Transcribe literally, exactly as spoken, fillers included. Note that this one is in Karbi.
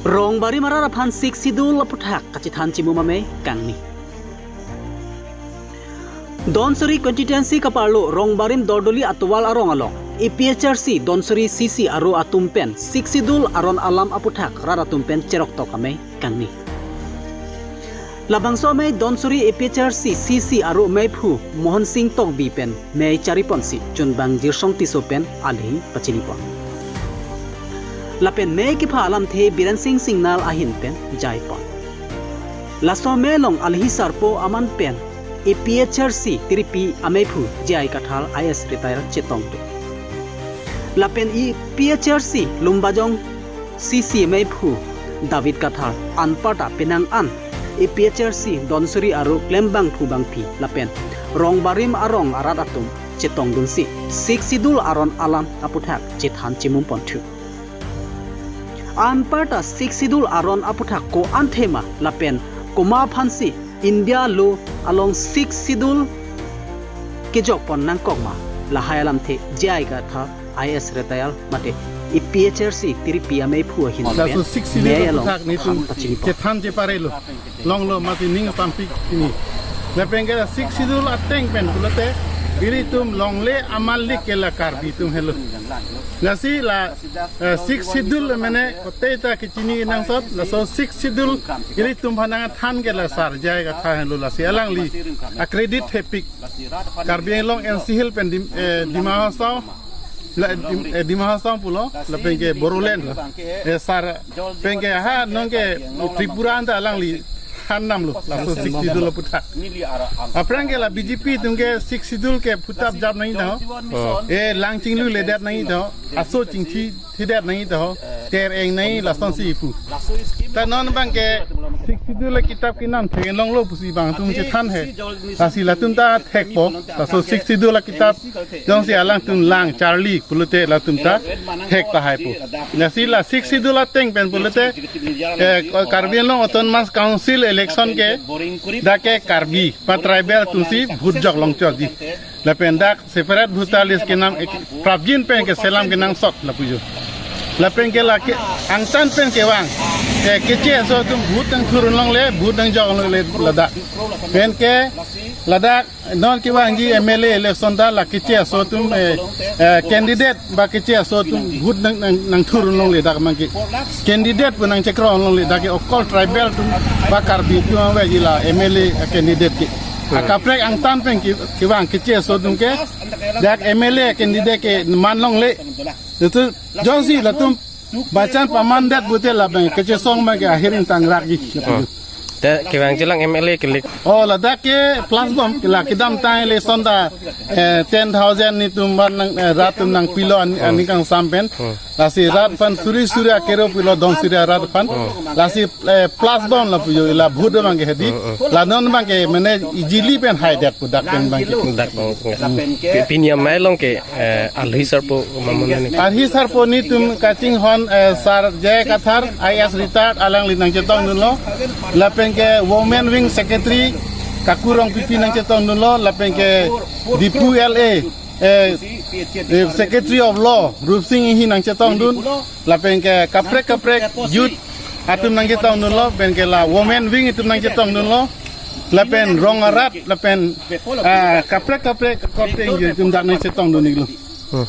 Rongbarim arat aphan Sixth Schedule aputhak kachethan chimum amei kangni. Dhansiri constituency kaparlo Rongbarim Dordoli atovar arong along A P H L C Dhansiri C C aro atum pen Sixth Schedule aron alam aputhak rat atum pen cheroktok amei kangni. Labangso amei Dhansiri A P H L C C C aro meiphu Mohan Singh Tokbi pen mei chariponsi chunbang Jirsong Tisso pen alhi pachinipon. Lapen mei kepha alamthe Biren Singh Singnal ahin pen jaipon. Laso amei along alhi sarpo aman pen A P H L C tiripi ameiphu J I Kathar I A S retire chetongdun. Lapen A P H L C Lumbajong C C meiphu David Kathar anparta penang an A P H L C Dhansiri aro klembangphu bangphi lapen Rongbarim arong arat atum chetongdunsi Sixth Schedule aron alam aputhak chethan chimum ponthu. Anparta Sixth Schedule aron aputhak ko-an thema lapen komat aphansi India law along Sixth Schedule kejokpon nangkokma, lahai alamthe J I Kathar I A S retire mate A P H L C tiripi ameiphu ahin pen Sixth Schedule mei along aputhak nitum aphan pachinipon. Chethan cheparelo. Longlo mati ning tampik ini. Lapen ke Sixth Schedule ateng pen pulote ilitum longle amanlik ke la Karbi atum helo. Lasi la, eh, Sixth Schedule mane kote ta kechini nangsot, laso Sixth Schedule ilitum aphan nangthan ke la Sar J I Kathar helo, lasi alangli a-credit hepik. Karbi Anglong N C Hills pen Dim-, eh, Dima Hasao, la, Dim-, eh, Dima Hasao pulo, lapen ke Bodoland lo. Eh, Sar pen ke ha non ke Tripura anta alangli than damlo, laso Sixth Schedule aputhak. Aphrang ke la B J P atum ke Sixth Schedule ke phuthap jap nangji tangho. Oh. Eh, lang chingluiledet nangji tangho. Aso chingthi thidet nangji tangho. Ter-eng nangji lasonsi pu. Ta non abang ke Sixth Schedule akitap kenam thek longlo pusi bang atum chethan he. Lasi latum ta thekpo. Laso Sixth Schedule akitap jongsi alangtum lang charli pulote latum ta thek pahaipo. Lasi la Sixth Schedule ateng pen pulote, eh, Karbi Anglong Autonomous Council election ke dak ke Karbi ba tribal atumsi vote jok longchotji. Lapen dak separate voter list kenam ek-, prapjin pen ke selam kenangsot lapu jo. Lapen ke lake angtan pen kevang, eh, keche aso atum vote nangthur longle, vote nangjok longle ladak. Pen ke ladak non kevangji M L A election ta la keche aso atum, eh, eh, candidate ba keche aso atum vote nang, nang, nangthur longle dak abang ke. Candidate pu nangchekro longle dak ke okol tribal atum ba Karbi atum aveji la M L A candidate ke. Akaprek angtan pen ke, kevang keche aso atum ke dak M L A candidate ke man longle. Itu jongsi latum bachan pamandet pute labang kechesong abang ke ahiring tangrakji. Oh. Te kevangjilang M L A kelik. Oh, ladak ke plus bom ke la kedamtang election ta, eh, ten thousand nitum ban nang, eh, rat atum nangpilo an, hmm, aning kangsam pen. Hmm. Lasi rat aphan suri suri akero pilo Dhansiri arat aphan. Hmm. Lasi, eh, plus bom lapu jo la vote abang ke hedi. Hmm, hmm. La non abang ke mane ijili pen haidet pu dak pen abang ke. Dak abang ke. Pi-, pini amei along ke, eh, alhi sarpo mamon ni. Alhi sarpo nitum kachinghon, eh, Sar J I Kathar I A S retired alangli nangchetongdunlo. Lapen ke women wing secretary Kaku Rongpipi nangchetongdunlo. Lapen ke Diphu L A, eh, eh, Secretary of Law Rupsing Enghi nangchetongdun. Lapen ke kaprek kaprek youth atum nangchetongdunlo, pen ke la women wing atum nangchetongdunlo. Lapen rong arat, lapen, ah, kaprek kaprek korte atum dak nangchetongdun-iklo. Hmm.